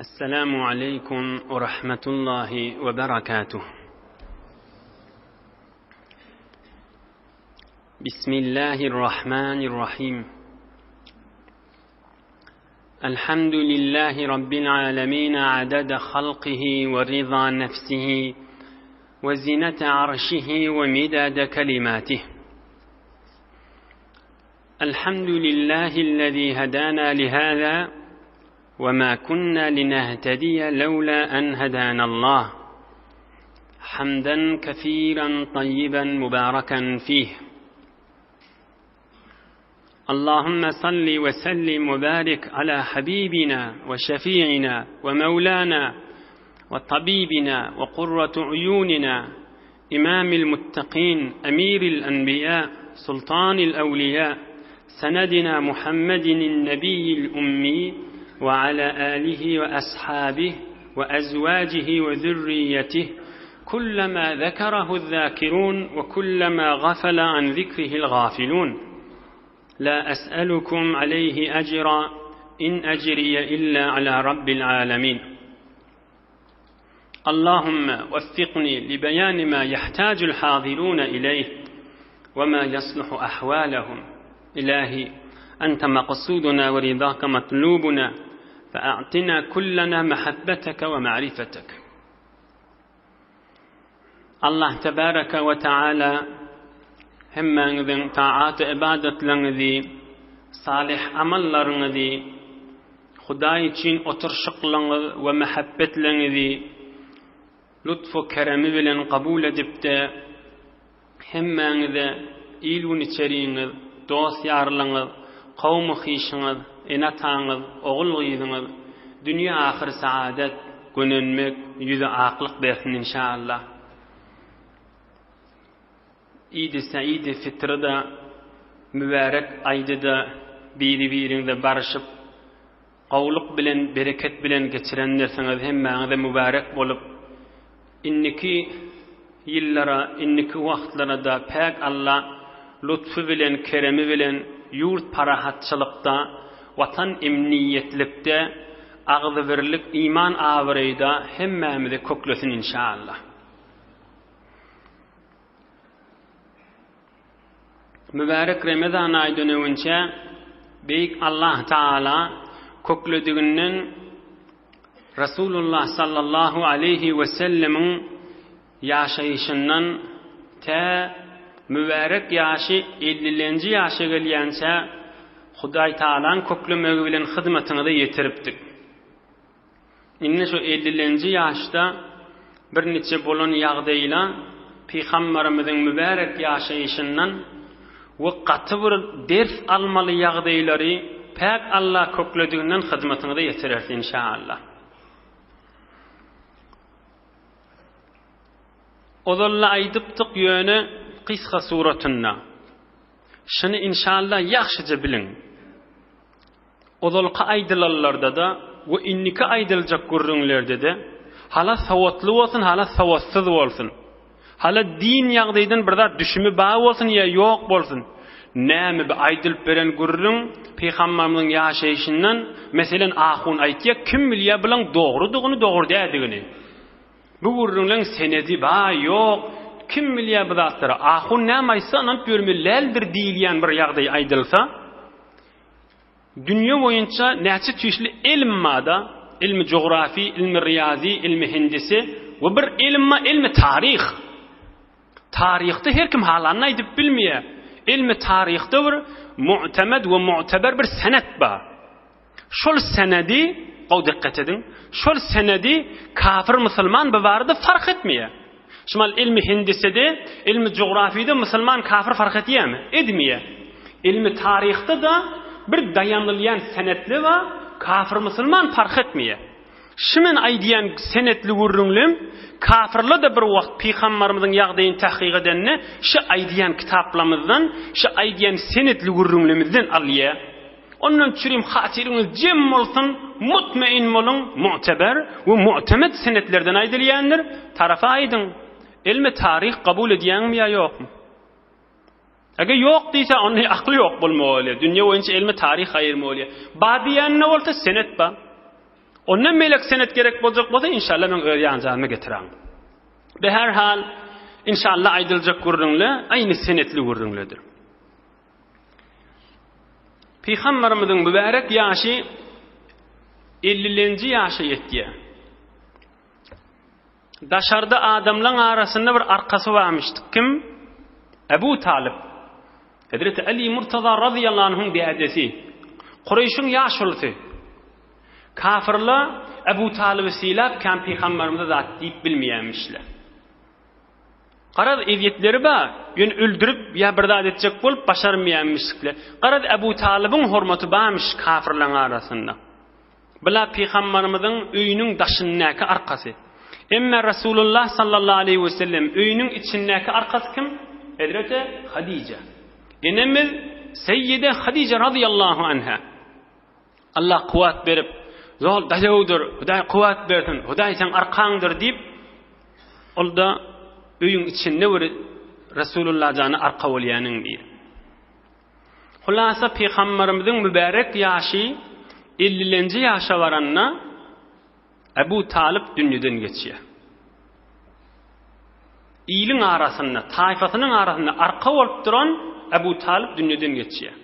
السلام عليكم ورحمة الله وبركاته بسم الله الرحمن الرحيم الحمد لله رب العالمين عدد خلقه ورضا نفسه وزنة عرشه ومداد كلماته الحمد لله الذي هدانا لهذا وما كنا لنهتدي لولا أن هدانا الله حمدا كثيرا طيبا مباركا فيه اللهم صل وسلم وبارك على حبيبنا وشفيعنا ومولانا وطبيبنا وقرة عيوننا إمام المتقين أمير الأنبياء سلطان الأولياء سندنا محمد النبي الأمي وعلى آله وأصحابه وأزواجه وذريته كلما ذكره الذاكرون وكلما غفل عن ذكره الغافلون لا أسألكم عليه أجرا إن أجري إلا على رب العالمين اللهم وفقني لبيان ما يحتاج الحاضرون إليه وما يصلح أحوالهم إلهي أنت مقصودنا ورضاك مطلوبنا فأعطنا كلنا محبتك ومعرفتك Allah tebaraka we taala hemmäňiziň taat ybadatlaryňyzy, salyh amallaryňyzy, Hudaý üçin oturyşyklaryňyz we mähebbetleňizi lutfu keremi bilen kabul edipde, hemmäňize il-gün içeriňiz, dost-ýarlaryňyz, kowmy-hyşyňyz, ene-ataňyz, ogul-gyzyňyz dünýe-ahyr saadet, gönenmek, ýüze aklyk bersin inşallah. Idi Saidi Fitri-da mübärek aýdy-da biri-biriňize baryşyp, gowulyk bilen, bereket bilen geçirendirsiňiz, hemmäňize mübärek bolup, indiki ýyllara, indiki wagtlara-da päk Alla lutfy bilen, keremi bilen ýurt parahatçylykda, Watan emniýetlikde, agzybirlik, iman abraýda hemmämizi köklesin inşallah. Mübärek Remezan aýy dönewinçä Beýik Allah Taala köklediginden Rasulullah sallallahu aleýhi we sellemiň ýaşaýşyndan tä mübärek ýaşy ellilenji ýaşa gelýänçä Hudaý Tagalaň köklemegi bilen hyzmatyňyza ýetiripdik. Indi şu ellilenji ýaşda birniçe bolan ýagdaýla Pygambarymyzyň mübärek ýaşaýşyndan we gaty bir ders almaly ýagdaýlary päk Alla köklediginden hyzmatyňyza ýetireris inşaallah. Ozal-da aýdypdyk ýöne gysga suratynda. Şuny inşallah ýagşyja biliň. Ozalky aýdylanlarda-da we indiki aýdyljak gürrüňlerde-de hala sowatly bolsun, hala sowatsyz bolsun, hala din ýagdaýdan bir zat düşümi bar bolsun ýa ýok bolsun, näme bi aýdylyp beren gürrüň pygambarymyzyň ýaşaýşyndan, meselen ahun aýtýa, kim bilýä bulaň dogrudygyny, dogry dädigini. Bu gürrüňleň senedi bar, ýok, kim bilýär bu zatlary. Ahun näme aýtsa ynanyp ýörmeli däldir diýilýän bir ýagdaý aýdylsa, dünýe boýunça näçe tüýsli elm bar-da, ilmi jografi, ilmi riýazi, ilmi hindisi we bir elm bar, ilmi taryh. Taryhda her kim halanyny aýdyp bilmeýär. Ilmi taryhda bir mu'temed we mu'teber bir senet bar. Şol senedi, gowy dikkat ediň, şol senedi kafir musulman bu barada fark etmeýär. Şumal ilmi hindisede, ilmi jografide musulman kafir fark etýärmi? Edmeýär. Ilmi taryhda-da bir daýanylýan senetli bar, kafir musulman parh etmeýär. Şu men aýdýan senetli gürrüňlem kafirler-de bir wagt pygambarymyzyň ýagdaýyny tahkyk edende şu aýdýan kitaplamyzdan, şu aýdýan senetli gürrüňlemizden alýar. Ondan çürim hatyryňyz jem bolsun, mutmain boluň, mu'teber we mu'temed senetlerden aýdylýandyr. Tarapa aýdyň. Ilmi taryh kabul edýäňmi ýa ýokmy? Eger ýok diýse, onda akly ýok bolmagy bolýar. Dünýe boýunça ilmi taryh aýyrma bolýar. Bar diýeninde bolsa senet bar. Ondan beýlek senet gerek boljak bolsa, inşallah men öz ýanjanyma getiräň. Be her hal, inşallah aýdyljak gürrüňle aýny senetli gürrüňledir. Pygamberimiziň mübärek ýaşy 50-lenji ýaşa ýetýär. Daşarda adamlaň arasynda bir arkasy barmyşdy. Kim? Ebu Talyp. Hezreti Ali Murtaza razyýallahu anhuň dädesi. Kureýşiň ýaşulusy. Kafirler Ebu Talyby sylap kän pygamberimize zat diýip bilmeýärmişler. Garaz ezýetleri bar, ýöne öldürip ýa bir zat etjek bolup başarmaýarmyşlar. Garaz Ebu Talybyň hormaty barmyş kafirleň arasynda. Bula pygambarymyzyň öýüniň daşyndaky arkasy. Emme Resulullah sallallahu aleýhi we sellem öýüniň içindäki arkasy kim? Hezreti Hadije. Enemiz Seýýide Hadije razyýallahu anha. Allah kuwwat berip, zol daýawdyr, Hudaý kuwwat bersin, Hudaý seň arkaňdyr diýip, ol-da öýüň içinde bir Resulullah jana arka bolýanyň biri. Hulasa pygamberimiziň mübärek ýaşy ellilenji ýaşa baranda Ebu Talyp dünýeden geçýär. Iliň arasynda, taýfasynyň arasynda arka bolup duran Ebu Talyp dünýeden geçýär.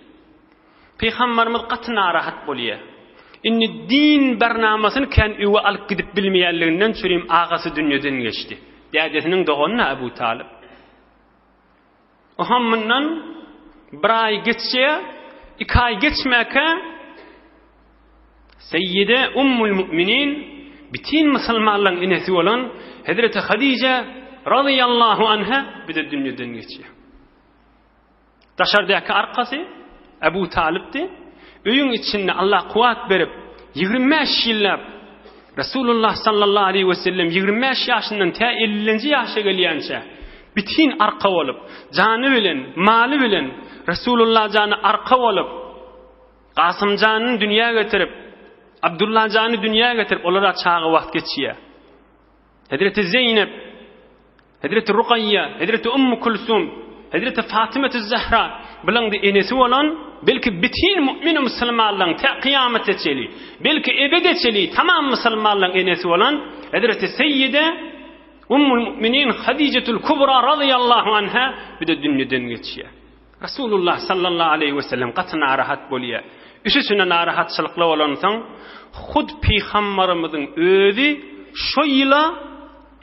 Pygamberimiz gaty narahat bolýar. Indi din barnamasyny kän öwe alyp gidip bilmeýänliginden çürim agasy dünýeden geçdi. Dädesiniň dogany Ebu Talyp. Oha mundan bir aý geçýär, iki aý geçmäkä Seýýide Ummul Mu'minin bütin musulmanlaryň enesi bolan Hezreti Hadije razyýallahu anha bir-de dünýeden geçýär. Daşardaky arkasy Ebu Talypdy. Öýüň içinde Allah kuwwat berip, 25 ýyllap Resulullah sallallahu aleýhi we sellem 25 ýaşyndan tä 50-nji ýaşa gelýänçä bitin arka bolup, jany bilen, maly bilen Resulullah jana arka bolup, Gasym janyny dünýä getirip, Abdullah jany dünýä getirip, olara çaga wagt geçýär. Hezreti Zeýnep, Hezreti Rukaýýa, Hezreti Ummu Kulsum, Hezreti Fatymetü Zehra bileňde enesi bolan, belki bütin mu'min musulmanlaryň tä kyýamata çeli, belki ebede çeli tamam musulmanlaryň enesi bolan Hezreti Seýýide Ummul Mu'minin Hadijetül Kubra razyýallahu anha bir de dünýeden geçýär. Resulullah sallallahu aleýhi we sellem gaty narahat bolýar. Üstüne narahatçylykly bolansoň, hut pygambarymyzyň özi şo ýyla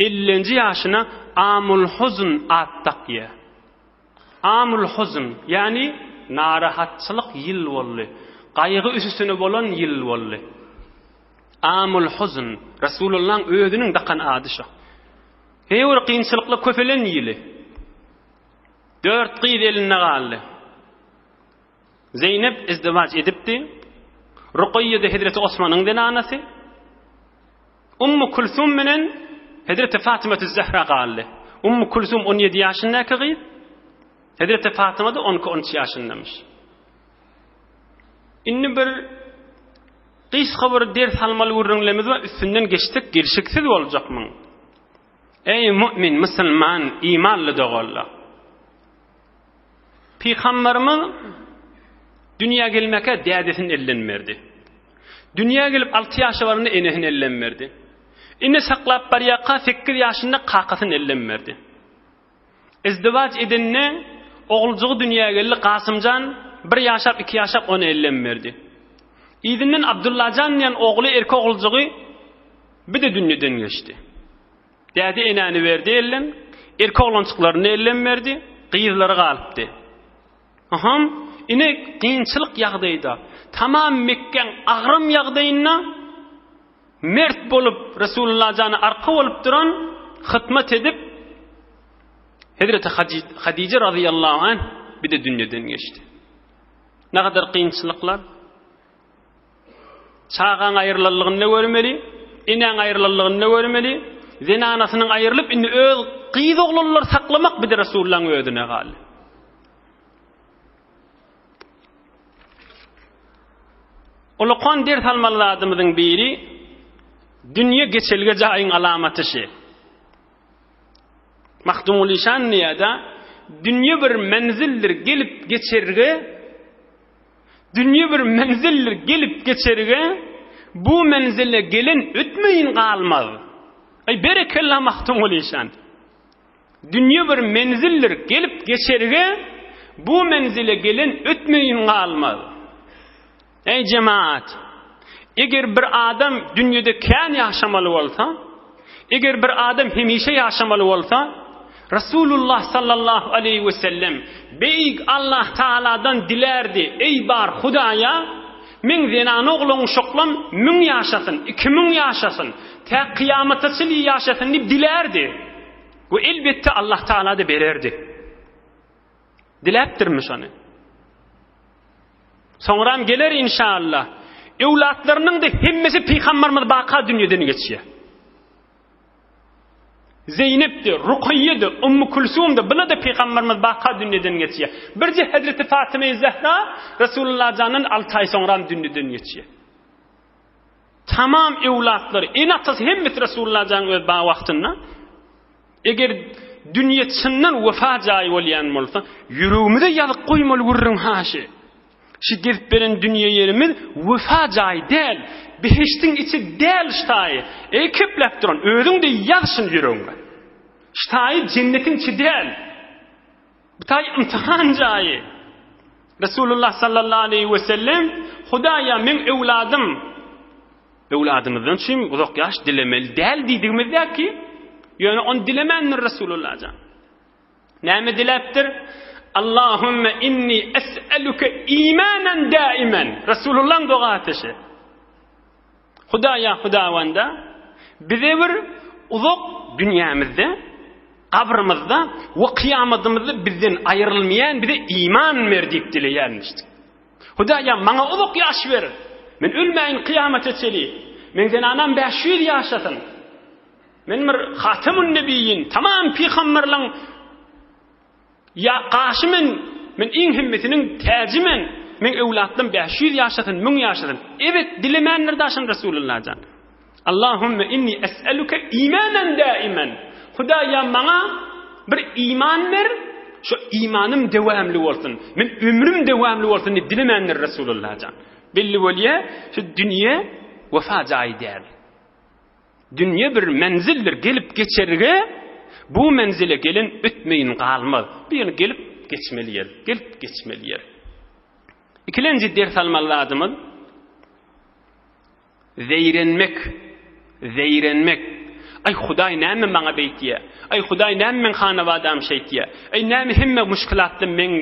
ellinji ýaşyna Amul Huzn at dakýar. Amul Huzn, ýagny narahatçylyk ýyl boldy. Gaýgy üstüne bolan ýyl boldy. Amul Huzn, Resulullahyň özüniň dakan ady şo. Heý bir kynçylykly köpelen ýyly. Dört gyz elinde galdy. Zeýnep izdiwaç edipdi. Rukaýýa-da hezreti Osmanyň zenanasy. Ummu Kulsum bilen hezreti Fatymatü Zehra galdy. Ummu Kulsum 17 ýaşyndaky gyz. Hezreti Fatyma-da 12-13 ýaşyndamyş. Indi bir gysga bir ders almaly gürrüňlerimiz bar, üstünden geçsek gelşiksiz boljakmyň? Eý mu'min, musulman, imanly doganlar! Pygamberimiz dünýä gelmäkä dädesini elden berdi. Dünýä gelip 6 ýaşa baranda enesini elden berdi. Ine saklap barýarka 8 ýaşynda kakasyny elden berdi. Izdiwaç edende oguljygy dünýä geldi, Kasymjan bir ýaşap, iki ýaşap ony elden berdi. Yzyndan Abdullajan diýen ogly, erkek oguljygy Bir-de dünýeden geçdi. Däde enäni berdi elden, erkek oglançyklaryny elden berdi, gyzlary galypdy. Aham, ine kynçylyk ýagdaýda, tamam Mekgäň agram ýagdaýynda mert bolup Resulullah jana arka bolup duran, hytmat edip Hezreti Hadije razyýallahu anh bir-de dünýeden geçdi. Nägadar kynçylyklar. Çagaň aýrylanlygyny görmeli, enäň aýrylanlygyny görmeli, zenanasynyň aýrylyp indi öz gyz oglanlary saklamak bir de Resulullahyň özüne galdy. Ulakan ders almaly zadymyzyň biri dünýe geçelge jaýyň alamaty şi. Mahdumguly şan diýýär-de, dünýe bir menzildir, gelip geçerge Dünýe bir menzildir, gelip geçerge. Bu menzile gelen ötmeýin galmaz. Aý berekella Magtymguly işan. Dünýe bir menzildir, gelip geçerge, bu menzile gelen ötmeýin galmaz. Eý jemaat! Eger bir adam dünýede kän ýaşamaly bolsa, eger bir adam hemişe ýaşamaly bolsa, Resulullah sallallahu aleýhi we sellem Beýik Allah Tagaladan dilärdi, Eý bar Hudaýa, meň zenan oglan uşaklam müň ýaşasyn, 2000 ýaşasyn, tä kyýamata çenli ýaşasyn diýip dilärdi. We elbetde Allah Tagala-da bererdi. Diläpdirmi şony? Soňram geler inşallah. Öwlatlarynyň-da hemmesi pygambarymyz baka dünýeden geçýär. Zeýnepdi, Rukaýýedi, Ummu Kulsumdy, bular-da pygambarymyz baka dünýeden geçýär. Birje Hezreti Fatyma-i Zehra Resulullah jandan 6 aý soňram dünýeden geçýär. Tamam öwlatlary, ene-atasy hemmesi Resulullah janyň öz ba wagtynda Eger dünýe çyndan wefa jaýy bolýan bolsa, ýüregimize ýazyk goýmaly gürrüň haşy. Şi gezip beren dünýe ýerimiz wefa jaýy däl, behişdiň içi däl ştaýy. Eý kepläp duran, özüň-de ýaz şuny ýüregiňe. Ştaýy jennetiň içi däl. Bu taý ymtyhan jaýy. Resulullah sallallahu aleýhi we sellem, Hudaýa meň öwladym, Öwladymyzdan üçin uzak ýaş dilemeli däl diýdigimiz däl ki, ýöne ony dilemändir Resulullah jan. Näme diläpdir? Allahümme inni es'eluke imanen daimen. Resulullah'ın doga ateşi. Hudaýa Hudawanda bize bir uzak dünýämizde, gabrymyzda we kyýamadymyzda bizden aýrylmaýan bize iman ber diýip dileýärmişdik. Hudaýa maňa uzak ýaş ber. Men ölmäýin kyýamata çeli. Meň zenanam 500 ýaşasyn. Men bir Hatemun Nebiýin, tamam pygamberleň ýa gaşy men, men iň hemmesiniň täji men. Meň öwlatlarym 500 ýaşasyn, 1000 ýaşasyn. Evet, dilemändir daşyn Resulullah jan. Allahümme inni es'eluke imanen daimen. Hudaýa maňa bir iman ber, şu imanym dewamly bolsun. Men ömrüm dewamly bolsun diýip dilemändir Resulullah jan. Belli bolýa, şu dünýe wefa jaýy däl. Dünýe bir menzildir, gelip geçerge, bu menzile gelen ötmeýin galmaz. Bu ýene gelip geçmeli ýer, gelip geçmeli ýer. Ikilenji ders almaly zadymyz Zeýrenmek, zeýrenmek. Aý, Hudaý näme maňa beýtýä? Aý, Hudaý näme meň hanabadam şeýtýä? Aý, näme hemme muşkilatda meň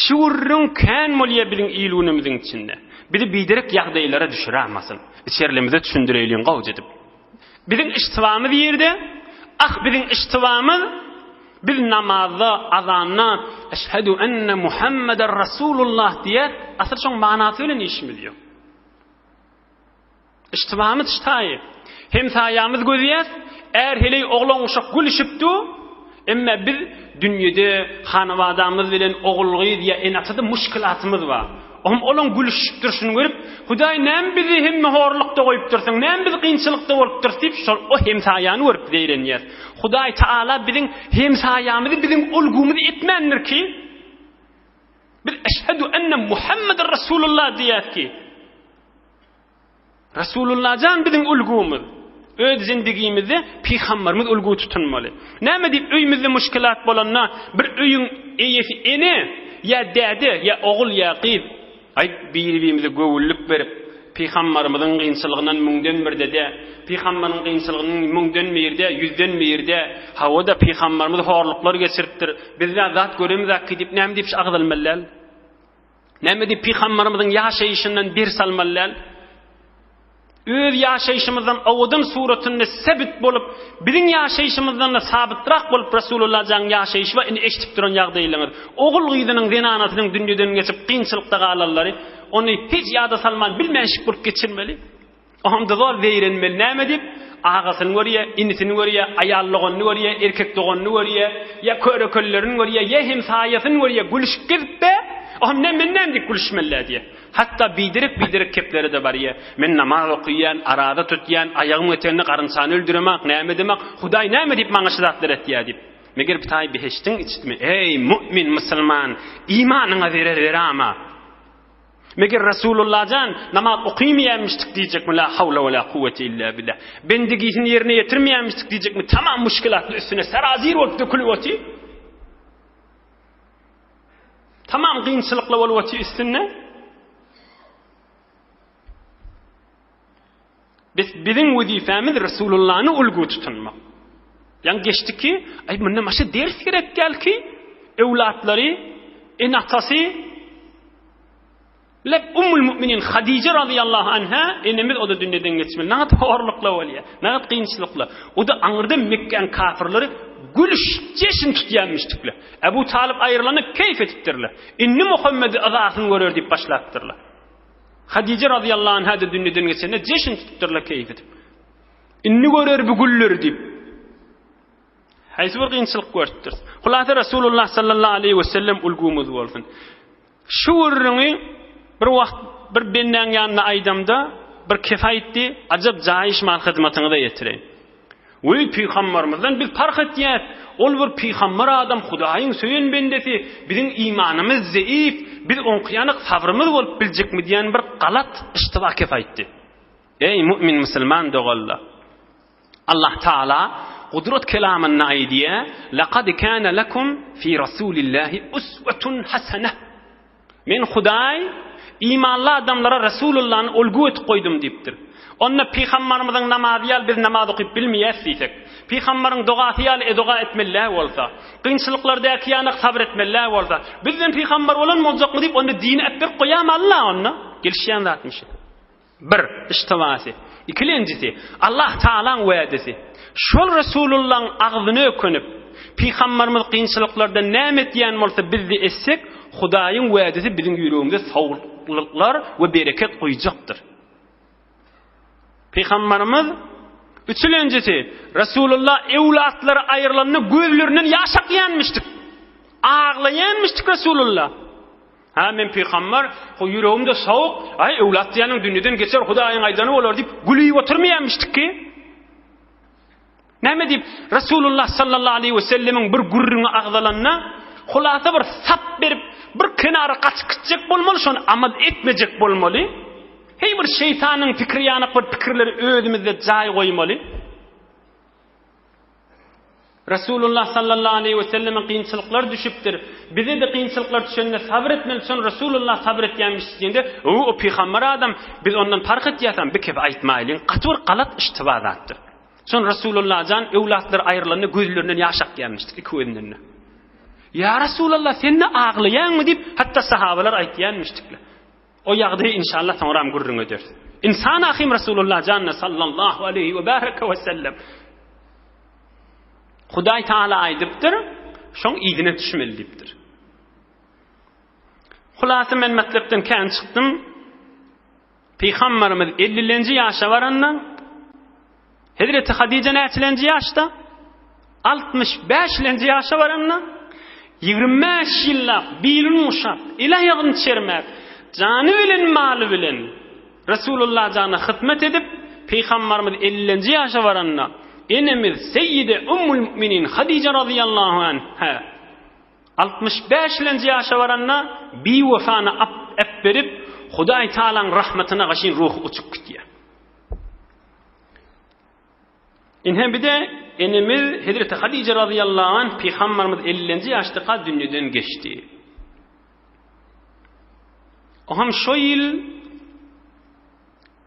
Şu gürrüň kän bolýa biziň il-günümiziň içinde. Bizi biderek ýagdaýlara düşürämasyn. Içerlimize düşündireýliň gowja edip. Biziň iştibamyz ýerde, ah biziň iştibamyz biz namazda, azanda Eşhedü enne Muhammeden Rasulullah diýýäs, asyl şoň manasy bilen işimiz ýok. Iştibamyz ştaýy. Hemsaýamyz gözýäs, är-heleý oglan-uşak gülüşip du, emme biz dünýede hanabadamyz bilen ogul-gyz ýa ene-atada muşkilatymyz bar. Ohm olaň gülüşip durşuny görüp, Hudaý näme bizi hemme horlukda goýupdyrsyň, näme biz kynçylykda bolupdyrys diýip şol o hemsaýany görüp zeýrenýäs. Hudaý Taala biziň hemsaýamyzy biziň ulgumyz etmändir ki, Biz eşhedü enne Muhammeden Resulullah diýýäs ki, Resulullah jan biziň ulgumyz. Öz zindigimizde pygamberimiz ulgu tutunmaly. Näme diýip öýümizde muşkilat bolanda bir öýüň eýesi ene ýa däde ýa ogul ýa gyz aý biri-birimize göwünlik berip pygamberimiziň kynçylygyndan müňden birde-de pygamberiň kynçylygynyň müňden birde ýüzden birde hawa-da pygamberimiz horluklar geçiripdir. Biz-de zat göremizakki diýip näme diýip şu agzalmaly däl? Näme diýip pygamberimiziň ýaşaýşyndan ders almaly däl? Öz ýaşaýşymyzdan owadan suratynda sebit bolup, biziň ýaşaýşymyzdan-da sabytrak bolup Resulullah janyň ýaşaýşy we indi eşidip duran ýagdaýlaryňyz. Ogul-gyzynyň, zenanasynyň dünýeden geçip kynçylykda galanlary, ony hiç ýada salman bilmänşik bolup geçirmeli. Onda zor zeýrenmeli näme diýip, agasyny görýär, inisini görýär, aýal doganyny görýär, erkek doganyny görýär, ýa körekellerini görýär, ýa hemsaýasyny görýär, gülüşip gezip-de, Ohm näme, men näme diýip gülüşmeli-dä diýýär. Hatda biderek-biderek keplere-de barýar. Men namaz okaýan, araza tutýan, aýagym eteginde garynçany öldüremak, näme edemak, Hudaý näme diýip maňa şu zatlary etýär diýip. Meger bitaý behişdiň içdimi? Eý, mu'min musulman, imanyňa zerer berama. Meger Resulullah jan namaz okymaýarmyşdyk diýjekmi? La hawla we la kuwwete illa billah. Bendigisini ýerine ýetirmeýärmişdik diýjekmi? Tamam muşkilatly üstüne serazir bolup dökülip otyr. Tamam kynçylykly bolup otyr üstünde. Biz biziň wezipemiz Resulullany ulgu tutunmak. Ýaňy geçdi ki, aý munda maşa ders gerek gel ki, öwlatlary, ene-atasy Lep Ummul Mu'minin Hadije radıyallahu anha enemiz o da dünýeden geçmeli. Nagat horlukla bolýar, nagat kynçylykla. O da aňyrda Mekgäň kafirleri gülüş, jeşin tutýanmyşdyklar. Ebu Talyp aýrylanda keýf edipdirler. Indi Muhammedi yzasyny görer diýip başlapdyrlar. Hadije razyýallahu anha-da dünýeden geçende jeşn tutupdyrlar keýp edip. Indi görer bu gülleri diýip. Haýsy bir kynçylyk görüpdir. Hulasa Resulullah sallallahu aleyhi ve sellem ulgumyz bolsun. Şu gürrüňi bir wagt bir bendäň ýanynda aýdamda bir kef aýtdy, ajap jaýyş mal hyzmatyňyza ýetireýin. Weý, pygambarymyzdan biz parh etýäs. Ol bir pygambar adam, Hudaýyň söýen bendesi. Biziň imanymyz zeýif, biz oňky ýanak sabrymyz bolup biljekmi diýen bir galat iştiba kep aýtdy. Eý, mu'min musulman doganlar! Allah Taala gudrat kelamynda aýdýar, Laqad kana lekum fi rasulillahi uswatun hasanah. Men Hudaý imanly adamlara Resulullany ulgy etip goýdum diýipdir. Onda pygambarymyzyň namazy ýaly biz namaz okyp bilmeýäs diýsek, pygambaryň dogasy ýaly e-doga etmeli bolsa, kynçylyklardaky ýanak sabyr etmeli bolsa, bizden pygambar bolan boljakmy diýip onda dini äpberip goýarmy Allah onda? Gelişýän zatmy şu? Bir, iştibasy. Ikilenjisi, Allah Tagalaň wädesi. Şol Resulullaň agzyna ökünip, Pygambarymyz kynçylyklarda näme etýän bolsa biz-de etsek, Hudaýyň wädesi biziň ýüregimize sowuklyklar we bereket guýjakdyr. Pygambarymyz Üçülenjisi, Resulullah öwlatlary aýrylanda gözlerinden ýaş akýanmyşdyk. Aglaýanmyşdyk Resulullah. Hä, men pygamber, ho ýüregim-de sowuk, aý, öwlat diýýäniň dünýeden geçer, Hudaýyň aýdany bolar diýip, gülüp oturmaýarmyşdyk ki. Näme diýip, Resulullah sallallahu aleýhi we sellemiň bir gürrüňi agzalanda, hulasa bir sap berip, bir kenara gaçyp gitjek bolmaly, şony amal etmejek bolmaly. Heý bir şeýtanyň pikiri ýanak bir pikirleri özümizde jaý goýmaly. Resulullah sallallahu aleýhi we selleme kynçylyklar düşüpdir. Bize-de kynçylyklar düşende sabyr etmeli. Şon Resulullah sabyr etýänmiş diýende, o o pygamber adam, biz ondan parh etýäsem, bir kep aýtmaýlyň. Gaty bir galat iştiba zatdyr. Şon Resulullah jan öwlatlary aýrylanda gözlerinden ýaş akýanmyşdyk iki gözünden. Ýa Resulallah sen-de aglaýaňmy diýip, hatda sahabalar aýtýanmyşdyklar. O ýagdaýy inşallah soňram gürrüň ederis. Ynsan ahym Resulullah janna sallallahu aleýhi we bareke we sellem. Hudaý Taala aýdypdyr, şoň yzyna düşmeli diýipdir. Hulasy men matlapdan kän çykdym. Pygamberimiz 50-lenji ýaşa baranda Hezreti Hadija näçelenji ýaşda? 65-lenji ýaşa baranda 25 ýyllap bilini guşap, el-aýagyny çermäp, jany bilen, maly bilen Resulullah jana hyzmat edip, Pygamberimiz 50-lenji ýaşa baranda enemiz Seýýide Ummul Müminin Hadija razyýallahu anha 65-lenji ýaşa baranda biwefany äpberip, Hudaý Tagalaň rahmatyna gaşyn ruhy uçup gitýär. Ine bir-de enemiz Hezreti Hadije razyýallahu anh pygamberimiz 50-nji ýaşdaka dünýeden geçdi. O hem şo ýyl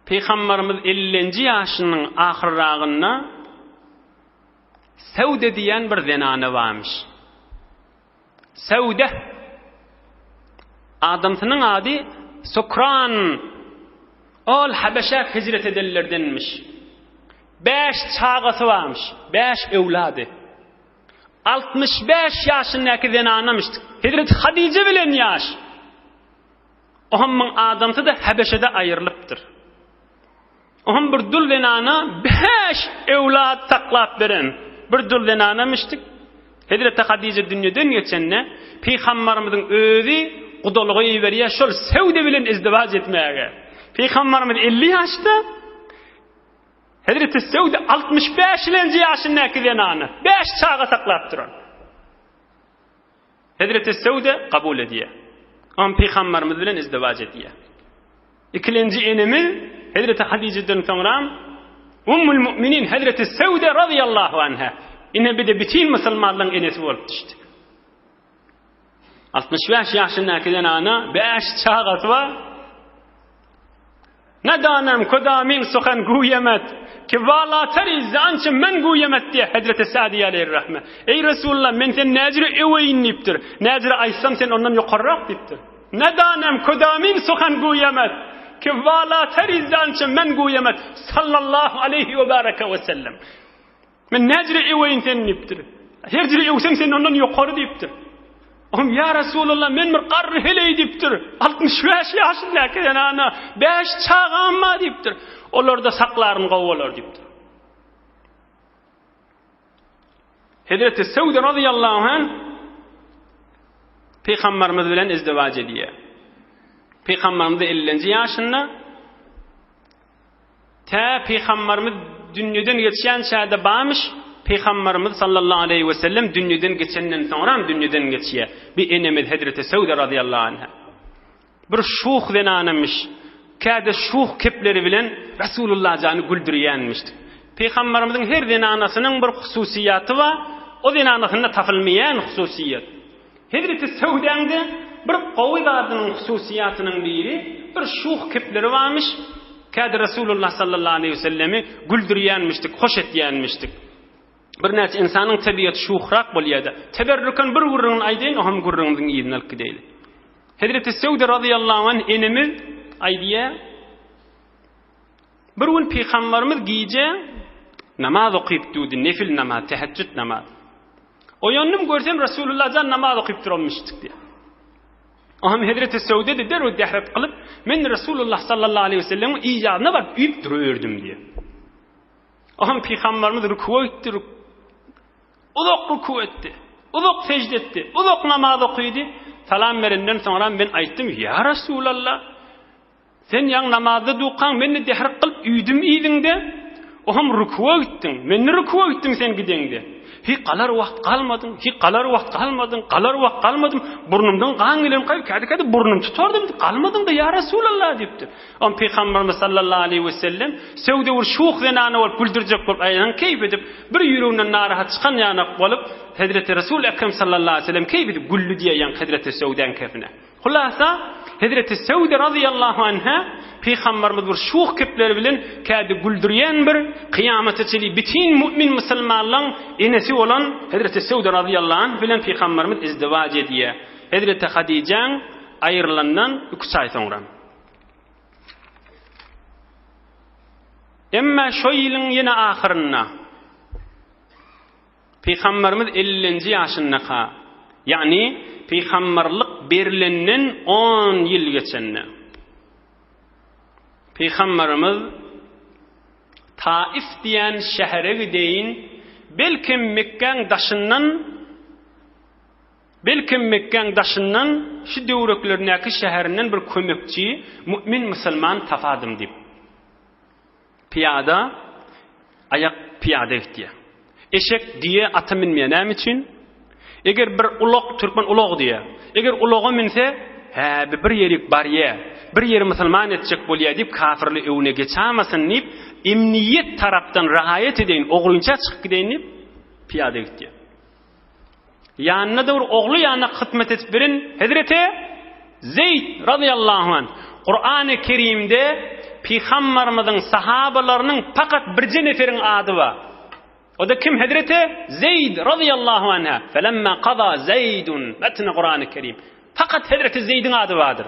pygamberimiz 50-nji ýaşynyň ahyrragynda Sewde diýen bir zenana barmyş. Sewde adamsynyň ady Sukran. Ol Habeşä hijret edenlerdenmiş. Bäş çagasy barmyş, bäş öwlady. 65 ýaşyndaky zenanamyş. Hezreti Hadije bilen ýaş. Ohammyň adamsy-da Habeşede aýrylypdyr. Oňam bir dul zenana bäş öwlat saklap beren bir dul zenana müşdik. Hezreti Hadije dünýeden geçende Pygambarymyzyň özi gudalyga iberýär şol Sewde bilen izdiwaç etmäge. Pygambarymyz 50 ýaşda, Hezreti Sewde 65-lenji ýaşyndaky zenana bäş çaga saklap duran. Hezreti Sewde kabul edýär. Oňam Pygambarymyz bilen izdiwaç edýär. Ikilenji enemiz Hezreti Hadijeden soňram Ummul Mu'minin Hezreti Sewde razyýallahu anha. Ine bir-de bütin musulmanlaryň enesi bolup düşdi. 65 ýaşyndaky zenana 5 çagasy bar. Nedanem kodamin suhan guýemet ki walateri zançe men guýemet diýe Hezreti Sadi aleyhir-rahme. Eý Resulullah men sen näjire öweýin diýipdir. Näjire aýtsam sen ondan ýokarrak diýipdir. Nedanem kodamin suhan guýemet ki walateri zançe men guýemet sallallahu aleyhi we baraka we sellem. Men näjire öweýin seni diýipdir. Her jire öwseň sen ondan ýokary diýipdir. Oňa ýa Resulallah men bir garry heleý diýipdir. 65 ýaşyndaky zenana 5 çagam bar diýipdir. Olarda saklaryn gowy bolar diýipdir. Hezreti Sewde radıyallahu anh Peygamberimiz bilen izdivac edýär. Peygamberimiz 50-nji ýaşynda Tä Pygambarymyz dünýeden geçýänçä-de barmyş, Pygambarymyz sallallahu aleýhi we sellem dünýeden geçenden soňram dünýeden geçýär. Bir enemiz Hezreti Sewde razyýallahu anha. Bir şuh zenanamyş. Käde şuh kepleri bilen Resulullah jany güldürýänmişdik. Pygambarymyzyň her zenanasynyň bir hususyýaty bar, o zenanasynda tapylmaýan hususyýet. Hezreti Söwdäňde bir gowy zadynyň hususyýatynyň biri, bir şuh kepleri barmyş, kädi Resulullah sallallahu aleýhi we sellemi güldürýänmişdik, hoş etýänmişdik. Birnäçe ynsanyň tebigaty şuhrak bolýar-da. Teberrüken bir gürrüňini aýdaýyn, o hem gürrüňimiziň yzyny alyp gideýli. Hezreti Söwde razyýallahu anh enemiz aýdýar, Bir gün Pygambarymyz gije namaz okyp durdy, nefil namaz, teheccüd namaz. Oýandym görsem Resulullah jan namaz okyp duranmyşdyk diýýär. Oňam Hezreti Sewde de derrew dehret kylyp, men Resulullah sallallahu aleyhi ve sellemiň ýanyna baryp üýüp duruberdim diýýär. Oňam Pygambarymyz rüküwe gitdi, uzak rükü etdi, uzak sejde etdi, uzak namaz okydy. Salam berenden soňra men aýtdym, ýa Resulallah, Sen ýaňy namazda dukaň, men-de dehrik kylyp üýdüm yzyňda, oham rüküwe gitdiň, men-de rüküwe gitdim sen gideňde. Hi galar wagt galmadyň, hi galar wagt galmadyň, galar wagt galmadym, burnumdan gan gelen gaýyp, kädi-kädi burnum tutardym, galmadyň-da ýa Resulallah diýipdir. Oňa Pygamberimiz sallallahu aleýhi we sellem Söwde bir şuh zenana bolup güldürjek bolup aýagyny keýp edip, bir ýüreginden narahat çykan ýanak bolup, Hezreti Resul Ekrem sallallahu aleýhi we sellem keýp edip güldi diýýär ýaňky Hezreti Söwdäň kefine. Hulasa, Hezreti Sewde razyýallahu anha Pygamberimiz bir şuh kepleri bilen kädi güldürýän bir kyýamata çenli bütin mümin musulmanlaň enesi bolan Hezreti Sewde razyýallahu anh bilen Pygamberimiz izdiwaç edýär. Hezreti Hadyjaň aýrylandan üç aý soňra. Emma şo ýylyň ýene ahyrynda Pygamberimiz ellinji ýaşyndaka, ýagny pygamberlik berlenden on ýyl geçende, Pygamberimiz Taif diýen şähere gideýin, belkem Mekgäň daşyndan, belkem Mekgäň daşyndan şu döwreklerindäki şäherinden bir kömekçi, mümin musulman tapadym diýip. Pyýada, aýak pyýada gitýär. Eşek, düýe, ata münmeýär. Näme üçin? Eger bir ulag, türkmen ulag diýýär. Eger ulaga münse, hä, bi bir ýerik barýar, bir ýeri musulman etjek bolýar diýip, kafirli öwüne geçamasyn diýip, emniýet tarapdan raýat edeýin, ogrynça çykyp gideýin diýip, pyýada gitýär. Ýanynda-da bir ogly ýanyna hyzmat edip beren Hezreti Zeýd razyýallahu anh. Kurany Kerimde Pygambarymyzyň sahabalarynyň pakat birje neferiň ady bar. O-da kim Hezreti Zeýd razyýallahu anha. Felemma kaza Zeýdun metni Kurany Kerim. Pakat Hezreti Zeýdiň ady bardyr.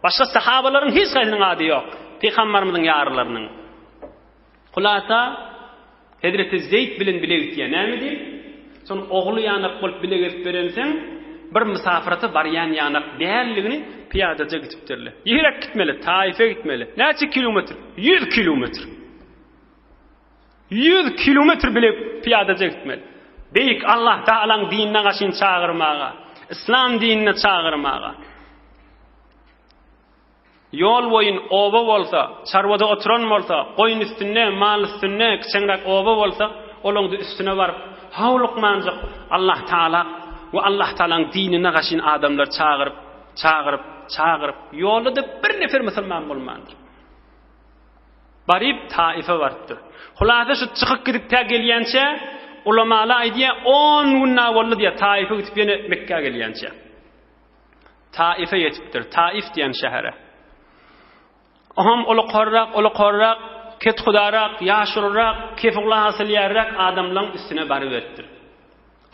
Başga sahabalaryň hiç haýsynyň ady ýok. Pygambarymyzyň ýarlarynyň. Hulasa, Hezreti Zeýd bilen bile gitýär. Näme diýip? Soň ogly ýanak bolup bile gezip berenseň, bir mysafyrata barýan ýanak däldigini pyýadaja gitipdirler. Ýeräk gitmeli, Taýyfa gitmeli. Näçe kilometr? 100 kilometr. 100 kilometr bile pyýadaja gitmeli. Beýik Allah Taalaň dinine gaşyn çagyrmaga, yslam dinine çagyrmaga. Ýol boýun oba bolsa, çarwada oturan bolsa, goýun üstünde, mal üstünde, kiçeňräk oba bolsa, olaňda üstüne baryp, howlukmanjyk Allah Taala we Allah Taalaň dinine gaşyn adamlary çagyryp, çagyryp. çagyryp, ýolda-da bir nefer musulman bolmandyr. Baryp Taife barypdyr. Hulasa şu çykyp gidip tä gelýänçä, ulamalar aýdýar, on gün dagy boldy diýýär, Taife gidip ýene Mekgä gelýänçä. Taife ýetipdir, Taif diýen şähere. Oňam ulukarrak, ulukarrak, kethudarak, ýaşulurak, kefugla asylýarrak adamlaň üstüne baryberipdir.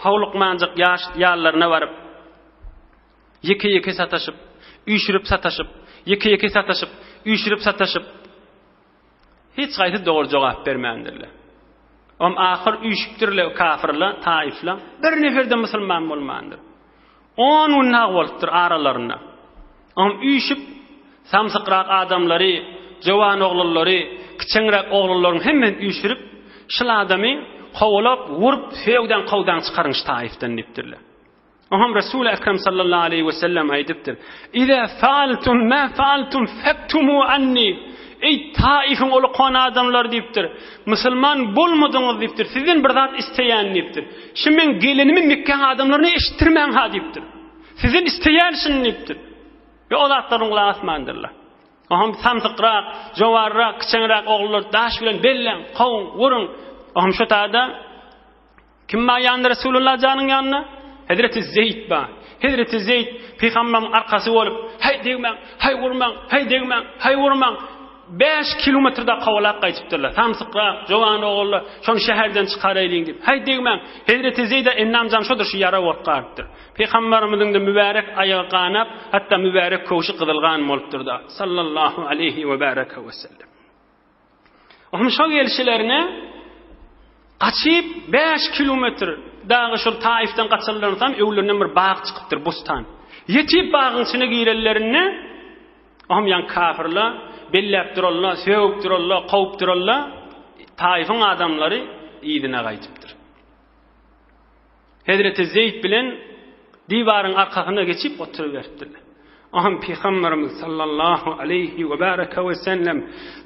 Howlukmanjyk ýaş ýanlaryna baryp, ýeke-ýeke sataşyp, üýşürip sataşyp, ýeke-ýeke sataşyp, üýşürip sataşyp, hiç haýsy dogry jogap bermändirler. Om ahyr üýşüpdirler kafyrlar, taifler. Bir nefer-de musulman bolmandyr. On gün dagy bolupdyr aralarynda. Om üýşüp, samsykrak adamlary, jowan oglanlary, kiçeňräk oglanlaryň hemmesini üýşürip, şul adamy kowalap, urup, söýegden kowdan çykaryň şu taifden diýipdirler. Oňam Resul Ekrem sallallahu aleýhi we sellem aýdypdyr. Iza faaltum ma faaltum faktumu anni. Eý Taifiň ulukan adamlary diýipdir. Musulman bolmadyňyz diýipdir. Sizden bir zat isleýän diýipdir. Şu meň gelenimi Mekgäň adamlaryna eşitdirmäň ha diýipdir. Sizden isleýän şuny diýipdir. We o zatlaryň gulak asmandyrlar. Oňam samsykrak, jowarrak, kiçeňräk ogullar daş bilen belläň, kowuň, uruň. Oňam şu tada Kim bar ýanynda Resulullah janyň ýanynda? Hezreti Zeýd bar. Hezreti Zeýd pygamberiň arkasy bolup, Haý degmäň, haý urmaň, haý degmäň, haý urmaň. 5 kilometrde kowalap gaýdypdyrlar. Samsykrak, jowan ogullar, şony şäherden çykaraýlyň diýip. Haý degmäň. Hezreti Zeýde ennam jan şodur şu ýara bolup galypdyr. Pygamberimiziň-de mübärek aýagy ganap, hatda mübärek köwşi gyzyl gan bolupdyr-da. Sallallahu aleýhi we baraka we sellem. Onuň şol gelşilerine gaçyp 5 kilometr dagy şol Taifden gaçanlaryndan soň öwlerinden bir bag çykypdyr, bustan. Ýetip bagyň içine girenlerinde ohm ýan kafirler belläp durarlar, sögüp durarlar, kowup durarlar. Taifiň adamlary yzyna gaýdypdyr. Hezreti Zeýd bilen diwaryň arkasyna geçip oturyberipdirler. Aham Pygamberimiz sallallahu aleýhi we baraka we sellem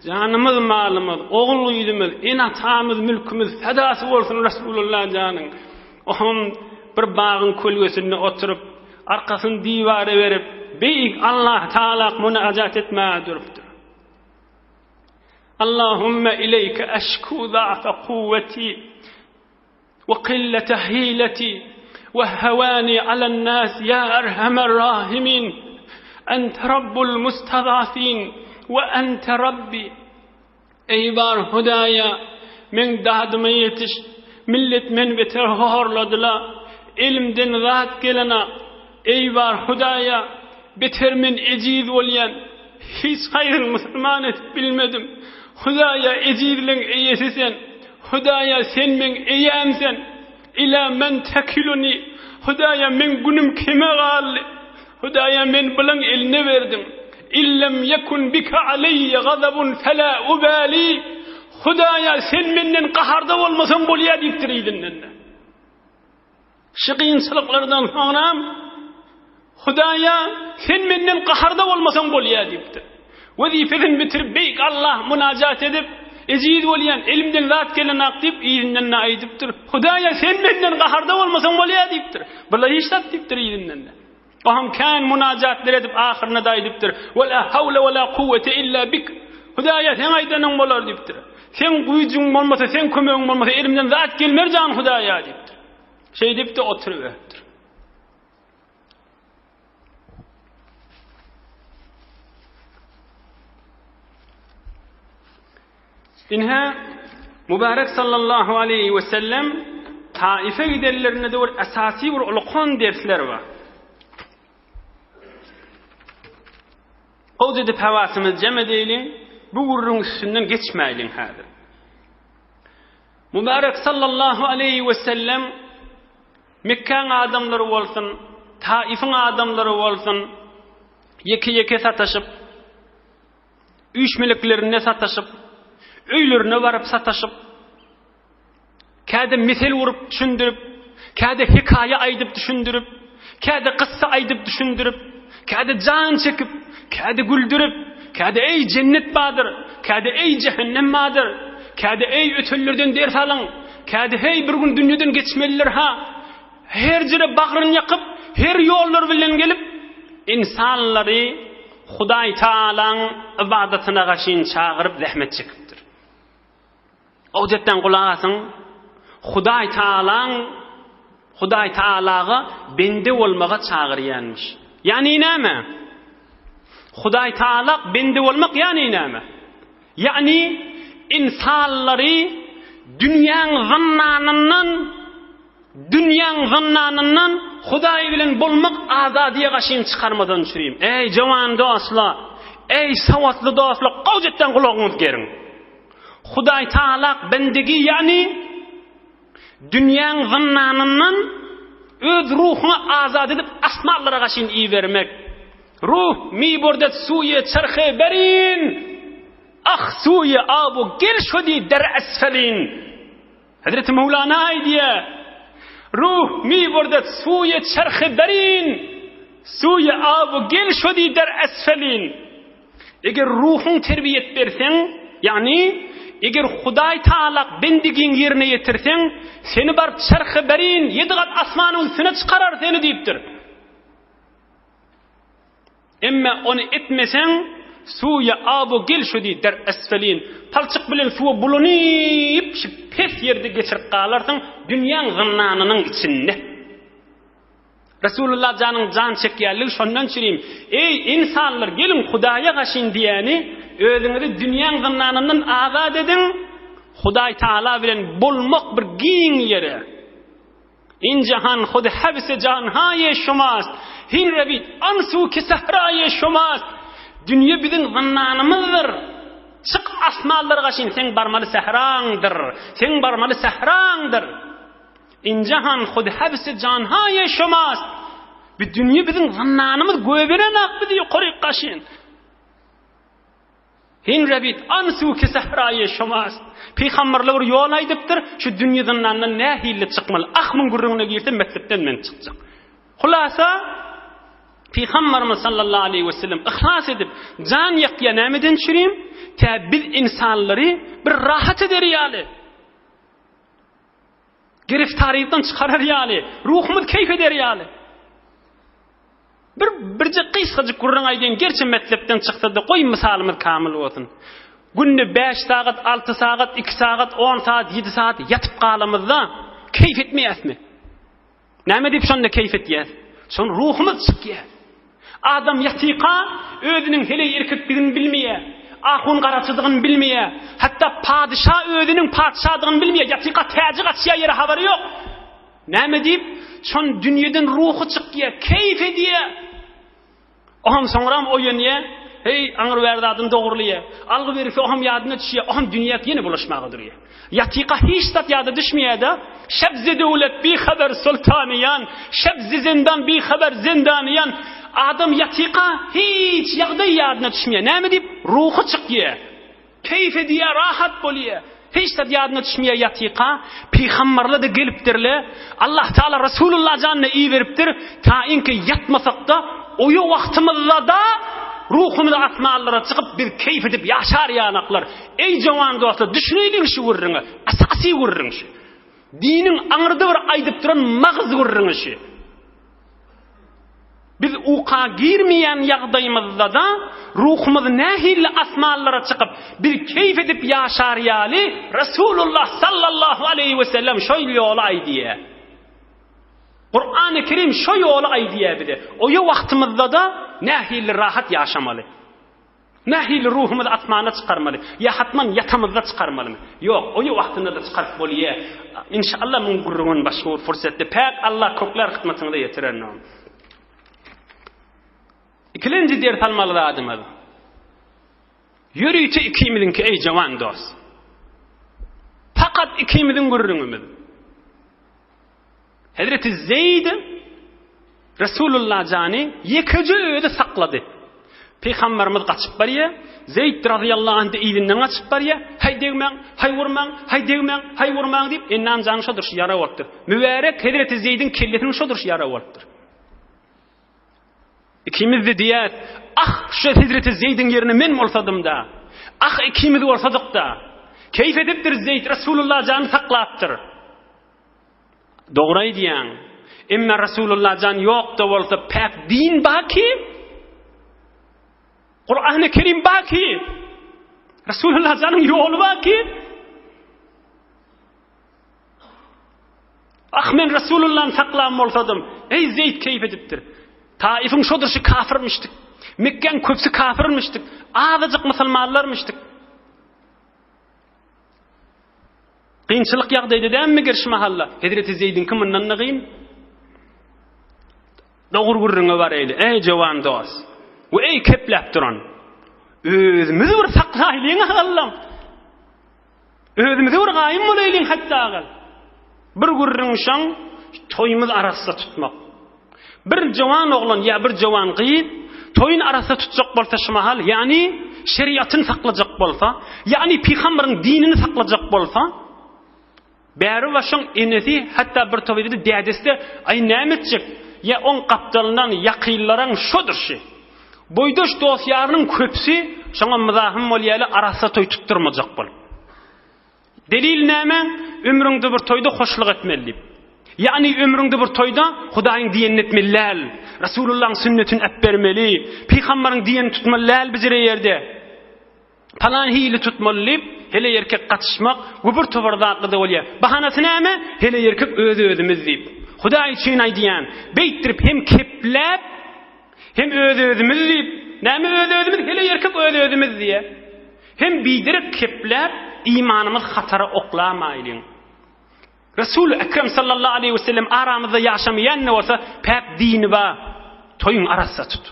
janymyz, malymyz, ogul-gyzymyz, ene-atamyz, mülkümiz fedasy bolsun Resulullah janyň. Aham bir bagyň kölgesinde oturyp, arkasyny diwara berip, beýik Allah Taala munajat etmäge durupdyr. Allahumma ileýke eşku za'fa kuwweti We qillete hileti we hawani alen nas ya erhamer rahimin ente rabbul mustazafin we ente rabbi Eý bar Hudaýa meň dadyma ýetiş millet meni beter horladyla elimden zat gelenak eý bar Hudaýa beter men ejiz bolýan hiç haýryny musulman edip bilmedim Hudaýa ejizleň eýesi sen Hudaýa sen meň eýäm sen, Ila men tekiluni, Hudaýa meň günüm kime galdy, Hudaýa men bulaň eline berdim, Illem ýekun bike aleýýe gazabun fela ubali, Hudaýa sen menden gaharda bolmasaň bolýa diýipdir yzyndan-da. Şu kynçylyklardan soňram Hudaýa sen menden gaharda bolmasaň bolýar diýipdir. Wezipesini bitirip beýik Allah munajat edip, ejiz bolýan, elimden zat gelenak diýip yzyndan-da aýdypdyr. Hudaýa sen menden gaharda bolmasaň bolýar diýipdir. Bular hiç zat diýipdir yzyndan-da. Oňam kän munajatlar edip ahyrynda-da aýdypdyr. Wala hawla wala kuwwete illa bik. Hudaýa seň aýdanyň bolar diýipdir. Seň güýjüň bolmasa, seň kömegiň bolmasa elimden zat gelmer jan Hudaýa diýipdir. Şeýdip-de oturyberipdir. Inhä, Mübarek sallallahu aleýhi we sellem Taife gidenlerinde de bir esasy bir ulukan dersler bar. Gowja edip hawasymyzy jem edeýliň, bu gürrüň üstünden geçmäýliň häzir. Mübarek sallallahu aleýhi we sellem Mekgäň adamlary bolsun, Taifiň adamlary bolsun, ýeke-ýeke sataşyp, üýşmeleklerinde sataşyp, öýlerine baryp sataşyp, käde mesel urup düşündirip, käde hekaýa aýdyp düşündirip, käde kyssa aýdyp düşündirip, käde jan çekip, käde güldürip, käde eý jennet bardyr, käde eý jähennem bardyr, käde eý ötenlerden ders alyň, käde heý bir gün dünýeden geçmelidir ha. Her jere bagryny ýakyp, her ýollar bilen gelip. ynsanlary Hudaý Tagalaň ybadatyna gaşyn çagyryp zähmet çekipdir. Ojetden gulak asyň, Hudaý Tagalaň Hudaý Tagalaga bende bolmaga çagyrýanmyş. Ýagny näme? Hudaý Tagala bende bolmak ýagny näme? Ýagny ynsanlary dünýäň zyndanyndan dünýäň zyndanyndan Hudaý bilen bolmak azadyýa gaşyn çykarmadan çürim. Eý jowan dostlar, eý sowatly dostlar, gowjetden gulagyňyzy geriň. Hudaý Tagala bendegi ýagny dünýäň zyndanyndan öz ruhuňy azat edip asmanlara gaşyn ibermek. Ruh mi bordet suýe çerhe berin, ah suýe abu gel şodi der esfelin. Hezreti Mewlana aýdýar, Ruh mi bordet suýe çerhe berin, suýe abu gel şodi der esfelin. Eger ruhuň terbiýet berseň, ýagny eger Hudaý Tagalak bendigiň ýerine ýetirseň, seni baryp çerhe berin, ýedi gat asmanyň üstüne çykarar seni diýipdir. Emme ony etmeseň, suýa abu gel şu diý der esfelin, palçyk bilen suwa bulanyp, şu pes ýerde geçirip galarsyň, dünýäň zyndanynyň içinde. Resulullah janyň jan çekýänligi şondan çürim, Eý, ynsanlar, geliň Hudaýa gaşyn diýýäni, özüňizi dünýäň zyndanyndan azat ediň, Hudaý Taala bilen bolmak bir giň ýere. In jahan hud hebse janhaýe şumast, hin rewid an su ki sahraýe şumast. Dünýe biziň zyndanymyzdyr. Çyk asmanlara gaşyn seň barmaly sähraňdyr. Seň barmaly sähraňdyr. In jahan hud hebse janhaýe şumast. Bu dünýe biziň zyndanymyz göberenak bizi ýokaryk gaşyn. Hin rebit an suki sahraýe şumast. Pygamberler bir ýol aýdypdyr, şu dünýe zyndandan nähili çykmaly? Ah muň gürrüňine girsem mekdepden men çykjak. Hulasa Pygamberimiz sallallahu aleýhi we sellem yhlas edip jan ýakýa nämeden çürim? Tä biz insanlary bir rahat eder ýaly. Giriftarykdan çykarar ýaly, ruhumyz keýp eder ýaly. Bir birje gysgajyk gürrüň aýdaýyn, gerçi mekdepden çyksa-da, goý mysalymyz kamyl bolsun. Günde 5 sagat, 6 sagat, 2 sagat, 10 sagat, 7 sagat ýatyp galamyzda keýp etmeýäsmi? Näme diýip şonda keýp etýäs? Şon ruhumyz çykýar. Adam ýatyka özüniň heleý erkekdigini bilmeýär. Ahun garaçydygyny bilmeýär. Hatda padyşa özüniň patyşadygyny bilmeýär. Ýatyka täji gaçýar ýere habary ýok. Näme diýip? Şon dünýeden ruhy çykýar, keýp edýär. Oham soňram oýanýar, heý, aňry bäri zadyny dogrulyýar. Algy berisi oham ýadyna düşýär, oham dünýä ýene bulaşmaga durýar. Ýatyka hiç zat ýada düşmeýär-de, Şebzi döwlet bihaber sultanyýan, şebzi zindan bihaber zindanyýan. Adam ýatyka hiç ýagdaý ýadyna düşmeýär. Näme diýip? Ruhy çykýar. Keýp edýär, rahat bolýar. Hiç zat ýadyna düşmeýär ýatyka. Pygamberler-de gelipdirler. Allah Taala Resulullah janyna iberipdir. Tainki ýatmasak-da, oýa wagtymyzda-da ruhumyz asmanlara çykyp biz keýp edip ýaşar ýanaklar. Eý jowan dostlar, düşüneýliň şu gürrüňe. Asasy gürrüň şu. Diniň aňyrda bir aýdyp duran magyz gürrüňi şu. Biz uka girmeýän ýagdaýymyzda-da ruhumyz nähili asmanlara çykyp, biz keýp edip ýaşar ýaly Resulullah sallallahu aleýhi we sellem şo ýoly aýdýar. Kurany Kerim şo ýoly aýdýar bize. Oýa wagtymyzda-da nähili rahat ýaşamaly. Nähili ruhumyzy asmana çykarmaly? Ýa hatman ýatamyzda çykarmalymy? Ýok, oýa wagtynda-da çykaryp bolýar. Inşallah muň gürrüňini başga bir pursatda päk Allah kökler hyzmatyňyza ýetirer. Ikilenji ders almaly zadymyz. Ýörite ikimiziňki eý jawan dost. Fakat ikimiziň gürrüňimiz. Hezreti Zeýd Resulullah jany ýekeje özi saklady. Pygamberimiz gaçyp barýar. Zeýd razyýallahu anh yzyndan gaçyp barýar. Haý degmäň, haý urmaň, haý degmäň, haý urmaň diýip, Ennan jany şo durşy ýara bolupdyr. Mübärek Hezreti Zeýdiň kellesiniň şo durşy ýara bolupdyr. Ikimiz-de diýýäs, Ah, şu Hezreti Zeýdiň ýerine men bolsadym-da! Ah, ikimiz bolsadyk-da! Keýp edipdir Zeýd, Resulullah jany saklapdyr. Dogry aýdýaň. Emma Resulullah jan ýok-da bolsa päk din baki. Kurany Kerim baki. Resulullah janyň ýoly baki. Ah men Resulullahny saklan bolsadym. Eý Zeýd keýp edipdir. Taifiň şodurşy kafirmişdik. Mekgäň köpüsi kafirmişdik. Azajyk musulmanlarmyşdyk. Kynçylyk ýagdaýda dälmi gir şu mahalla? Hezreti Zeýdiňki mundan-da gyn. Dogry gürrüňe baraýly, eý jowan dost. We eý kepläp duran. Özümizi bir saklaýlyň agallam. Özümize bir gaýym bolaýlyň hatda agal. Bir gürrüň şoň toýumyz arassa tutmak. Bir jowan oglan ýa bir jowan gyz toýuny arassa tutjak bolsa şu mahal, ýagny şeriatyny saklajak bolsa, ýagny pygamberiň dinini saklajak bolsa, bäri başyň enesi, hatda bir toýda dädesi-de, aý näme etjek, ýa oň gapdalyndan ýakynlaryň şodur şi. Boýdaş dost-ýarynyň köpüsi şoňa myzahym bolýaly arassa toý tutdurmajak bolup. Delil näme? Ömrüňde bir toýda hoşluk etmeli diýip. Ýagny ömrüňde bir toýda Hudaýyň diýenini etmeli däl. Resulullahyň sünnetini äpbermeli. Pygambaryň diýenini tutmaly däl bijire ýerde. Palan hili tutmaly diýip, heleý erkek gatyşmak we bir topar zatlar-da bolýar. Bahanasy näme? Heleý erkek öz-özümiz diýip. Hudaý üçin aýdýan, beýtdirip hem kepläp, hem öz-özümiz diýip, näme öz-özümiz? Heleý erkek öz-özümiz diýýär. Hem biderek kepläp, imanymyzy hatara oklamaýlyň. Resuly Ekrem sallallahu aleýhi we sellem aramyzda ýaşamaýan-da bolsa, päk dini bar. Toýuňy arassa tut.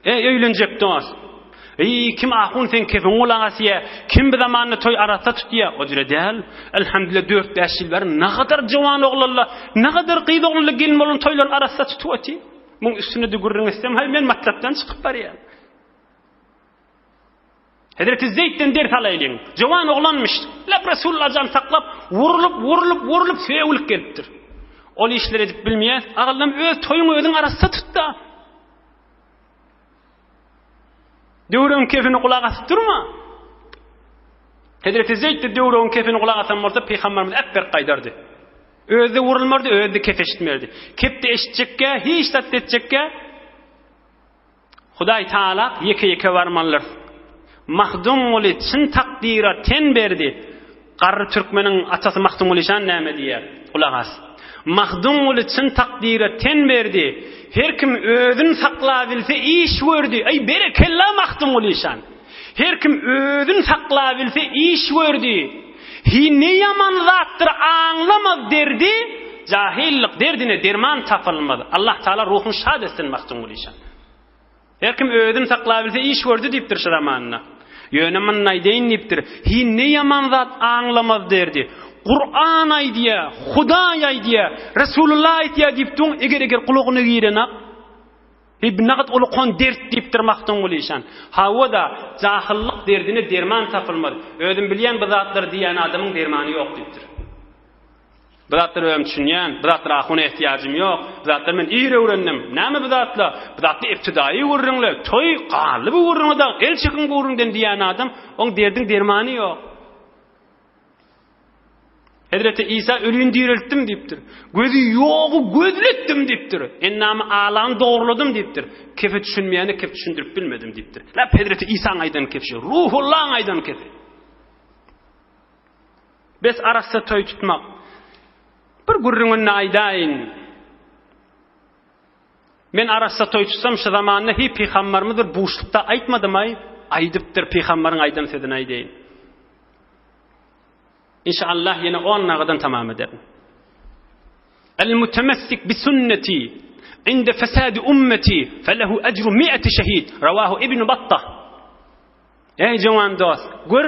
Eý, öýlenjek dost! Eý, kim ahun seň kefiň gulak asýa, kim bu zamanda toý arassa tutýa? O jüre däl. Elhamdülillah dört-bäş ýyl bäri nagadar jowan oglanlar, nagadar gyz oglanlar gelin bolan toýlaryny arassa tutup otyr. Muň üstüne-de gürrüň etsem, haý, men matlapdan çykyp barýan. Hezreti Zeýdden ders alaýlyň. Jowan oglanmyş. Lap Resulullah jan saklap, wurulyp, wurulyp, wurulyp sögülip gelipdir. Ol işleri edip bilmeýär. Agallam öz toýuňy özüň arassa tut-da. Döwrüň kefini gulak asyp durma. Hezreti Zeýd de döwrüň kefini gulak asan bolsa pygamberimiz äpberk gaýdardy. Özi wurulmardy, özi kef eşitmerdi. Kep-de eşitjekkä, hiç zat etjekkä Hudaý Taala ýeke-ýeke barmalydyr. Mahdumguly çyn takdyra ten berdi. Garry türkmeniň atasy Mahdumguly şan näme diýýär? Gulak as. Mahdumguly çyn takdyra ten berdi. Her kim özün saklabilse iş gördi. Eý berekella Mahdumguly şan. Her kim özün saklabilse iş gördi. Hi ne ýaman zatdyr aňlamaz derdi. Jahyllyk derdine derman tapylmaz. Allah Taala ruhuny şad etsin Magtymguly şan. Her kim özüni saklabilse iş gördi diýipdir şu zamanynda. Ýöne muny aýdaýyn diýipdir. Hi ne ýaman zat aňlamaz derdi. Kuran aýdýa, Hudaý aýdýa, Resulullah aýtýa diýip duň, eger-eger gulagyna girenak. Hi bu nagat ulkan dert diýipdir Magtymguly işan. Hawa-da, jahyllyk derdine derman tapylmaz. Özüm bilýän bu zatlary diýýän adamyň dermany ýok diýipdir. Bu zatlara özüm düşünýän, bu zatlara ahuna ehtiýajym ýok. Bu zatlary men ir öwrendim. Näme bu zatlar? Bu zatlar ibtidaýy gürrüňler. Toý galdy bu gürrüňe dagy, el çekiň bu gürrüňden diýýän adam, oň derdiň dermany ýok. Hezreti Isa ölüni direltdim diýipdir. Gözi ýogy gözletdim diýipdir. Endamy alany dogruladym diýipdir. Kefe düşünmeýäne kef düşündirip bilmedim diýipdir. Lap Hezreti Isaň aýdan kefi, Ruhullaň aýdan kefi. Bes arassa toý tutmak. Bir gürrüňini aýdaýyn. Men arassa toý tutsam şu zamanda hi pygambarymyz bir buşlukda aýtmadymaý, aýdypdyr pygambaryň aýdan sözüni aýdaýyn. Inşallah ýene 10 nagadan tamam ederin. El mutemessik bi sünneti inde fesadi ummeti felehu ecru mi'eti şehid. Rawahu Ibn Battah. Eý jowan dost, gör,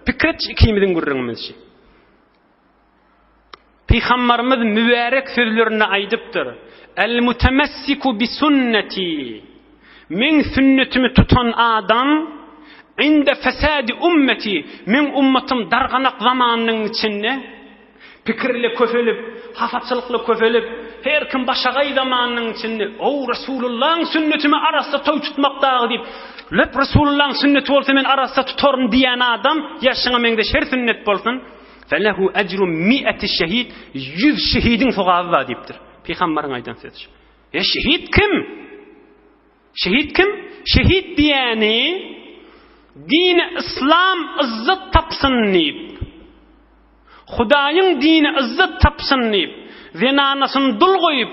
pikir et ikimiziň gürrüňimizçi. Pygambarymyz mübärek sözlerinde aýdypdyr. El mutemessiku bi sünneti. Meň sünnetimi tutan adam inde fesadi ummeti, meň ummatym darganak zamanynyň içinde pikirli köpelip, hapaçylykly köpelip, her kim başagaý zamanynyň içinde, ow Resulullahyň sünnetimi arassa toý tutmak dagy diýip, lep Resulullahyň sünneti bolsa men arassa tutaryn diýen adam, ýa şuňa meňzeş her sünnet bolsun, Felehu ecru mi'eti şehid, 100 şehidiň sogaby bar diýipdir. Pygambaryň aýdan sözi. E şehit kim? Şehit kim? Şehit diýeni dini yslam yzzat tapsyn diýip, Hudaýyň dini yzzat tapsyn diýip, zenanasyny dul goýup,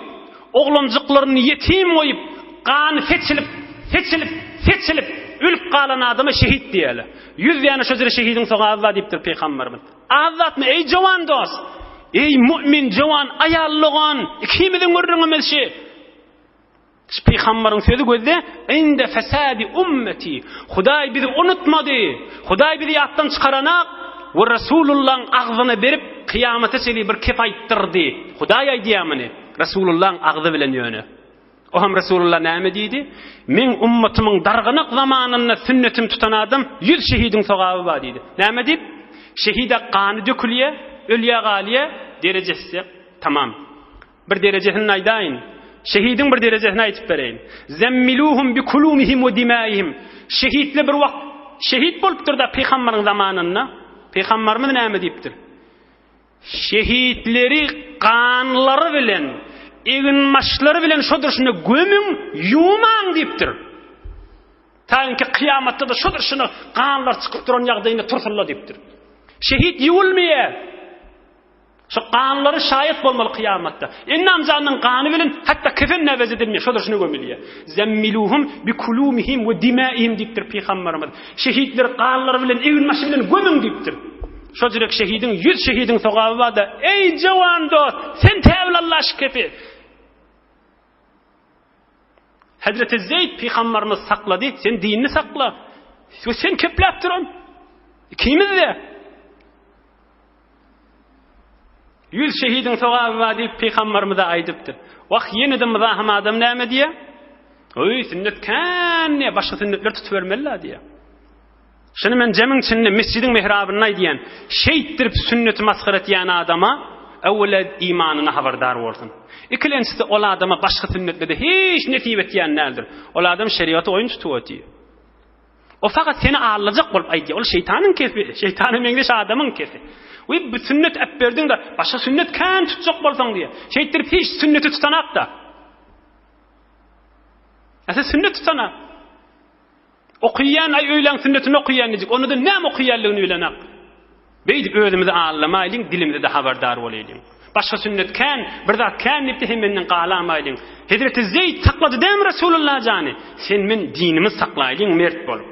oglanjyklaryny ýetim goýup, gany seçilip, seçilip, seçilip, ölüp galan adama şehit diýerler. Ýüz däne şo ýere şehidiň sogaby bar diýipdir pygamberimiz. Az zatmy, eý jowan dost? Eý mu'min jowan aýal dogan, ikimiziň gürrüňimiz şi. Şu pygambaryň sözi gözde, Inde fesadi ummeti. Hudaý bizi unutmady. Hudaý bizi ýatdan çykaranak we Resulullahyň agzyna berip kyýamata çenli bir kep aýtdyrdy. Hudaý aýdýar muny. Resulullahyň agzy bilen ýöne. O hem Resulullah näme diýdi? Meň ummatymyň darganak zamanynda sünnetimi tutan adam 100 şehidiň sogaby bar diýdi. Näme diýip? Şehide gany dökülýär, ölýär galýar, derejesi tamam. Bir derejesini aýdaýyn. Şehidiň bir derejesini aýdyp bereýin. Zemmiluhum bi kulumihim we dimaihim. Şehitler bir wagt şehit bolupdyr-da pygambaryň zamanynda. Pygambarymyz näme diýipdir? Şehitleri ganlary bilen, eginbaşlary bilen şo durşuna gömüň, ýuwmaň diýipdir. Ta inki kyýamatda-da şo durşuna ganlar çykyp duran ýagdaýynda tursunlar diýipdir. Şehit ýuwulmaýar. Şu ganlary şaýat bolmaly kyýamatda. Ennam janyň gany bilen hatda kefen näwez edilmeýär, şo durşuna gömülýär. Zemmiluhum bi kulumihim we dimaihim diýipdir pygamberimiz. Şehitleri ganlary bilen, eginbaşy bilen gömüň diýipdir. Şo jürek şehidiň 100 şehidiň sogaby bar-da, eý jowan dost, sen täwil Allah şu kepi. Hezreti Zeýd pygamberimiz saklady, sen dinini sakla. We sen kepläp duran. Ikimiz-de. Ýüz şehidiň sogaby bar diýip pygamberimize aýdypdyr. Wah, ýene-de myzahym adam näme diýýär? Öý, sünnet kän diýýär, başga sünnetler tutubermeli-la diýýär. Şuny men jemiň içinde, mesjidiň mihrabynda aýdýan. Şeýtdirip sünneti masgara etýän adama öwwela imanyna habardar bolsun. Ikilenjisi ol adama başga sünnetlerde hiç nesip etýän däldir. Ol adam şerigaty oýun tutup otyr. O fakat seni aldajak bolup aýdýar. Ol şeýtanyň kefi, şeýtana meňzeş adamyň kefi. We bu sünnet äp berdiň-de, başga sünnet kän tutjak bolsaň diýýär. Şeýtdirip hiç sünneti tutanak-da. Ese sünnet tutanak. Okaýan aý öýläň sünnetini okaýan diýjek. Onda-da näme okaýanlygyny bilenak. Beýdip özümizi aldamaýlyň, dilimize-de habardar bolaýlyň. Başga sünnet kän, bir zat kän diýip-de hemmenden galamaýlyň. Hezreti Zeýd saklady dämi Resulullah jany? Sen men dinimizi saklaýlyň mert bolup.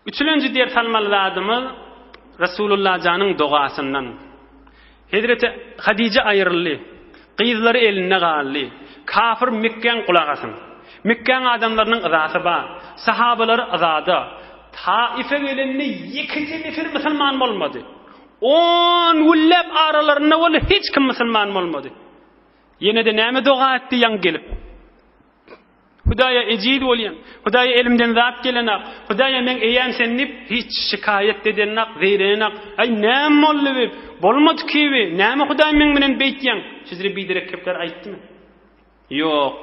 Üçülenji ders almaly zadymyz Resulullah janyň dogasyndan. Hezreti Hadije aýryldy. Gyzlary elinde galdy. Kafir Mekgäň gulak asyň. Mekgäň adamlarynyň yzasy bar. Sahabalary yzada. Taife gelende ýekeje nefer musulman bolmady. On günläp aralarynda boldy, hiç kim musulman bolmady. Ýene-de näme doga etdi ýaňy gelip? Hudaýa ejiz bolýan, Hudaýa elimden zat gelenak, Hudaýa meň eýäm sen diýip, hiç şikaýat edenak, zeýrenenak. Aý, näme boldy bi? Bolmady kibi. Näme Hudaý meň bilen beýtýäň? Şizre biderek kepler aýtdymy? Ýok.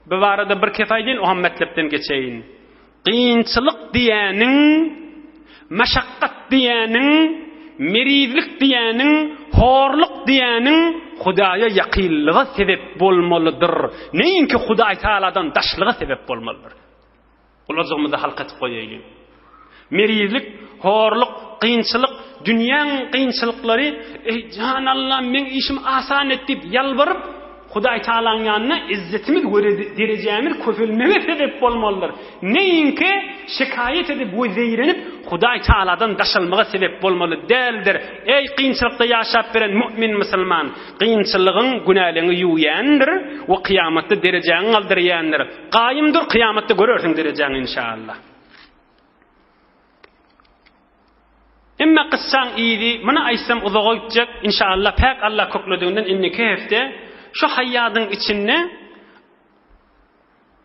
Bu barada bir kep aýdaýyn, oňam metlepden geçeýin. Kynçylyk diýýäniň, maşakgat diýýäniň, merizlik diýýäniň, horluk diýýäniň Hudaýa ýakynlyga sebep bolmalydyr, neýinki Hudaý Tagaladan daşlyga sebep bolmalydyr. Gulajygymyzda halka etip goýaýlyň. Merizlik, horluk, kynçylyk, dünýäň kynçylyklary, Eý, jan Allam, meň işimi asan et diýip ýalbaryp, Hudaý Tagalaň ýanynda izzetimiz we derejämiz köpelmege sebep bolmalydyr. Neýinki şikaýat edip we zeýrenip, Hudaý Tagaladan daşalmaga sebep bolmaly däldir. Eý, kynçylykda ýaşap beren mu'min musulman, kynçylygyň günäleňi ýuwýandyr we kyýamatda derejäňi galdyrýandyr. Gaýym dur, kyýamatda görersiň derejäňi inşallah. Emma kyssaň yzy, muny aýtsam uzaga gitjek, inşallah päk Allah köklediginden indiki hepde şu haýýadyň içinde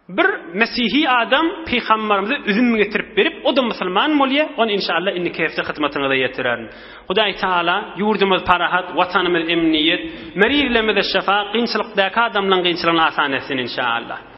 bir mesihi adam pygambarymyza üzüm getirip berip, o-da musulman bolýar, ony inşallah indiki hepde hyzmatyňyza ýetirerin. Hudaý Taala ýurdumyz parahat, watanymyz emniýet, merizlerimize şyfa, kynçylykdaky adamlaryň kynçylygyny asan etsin inşallah.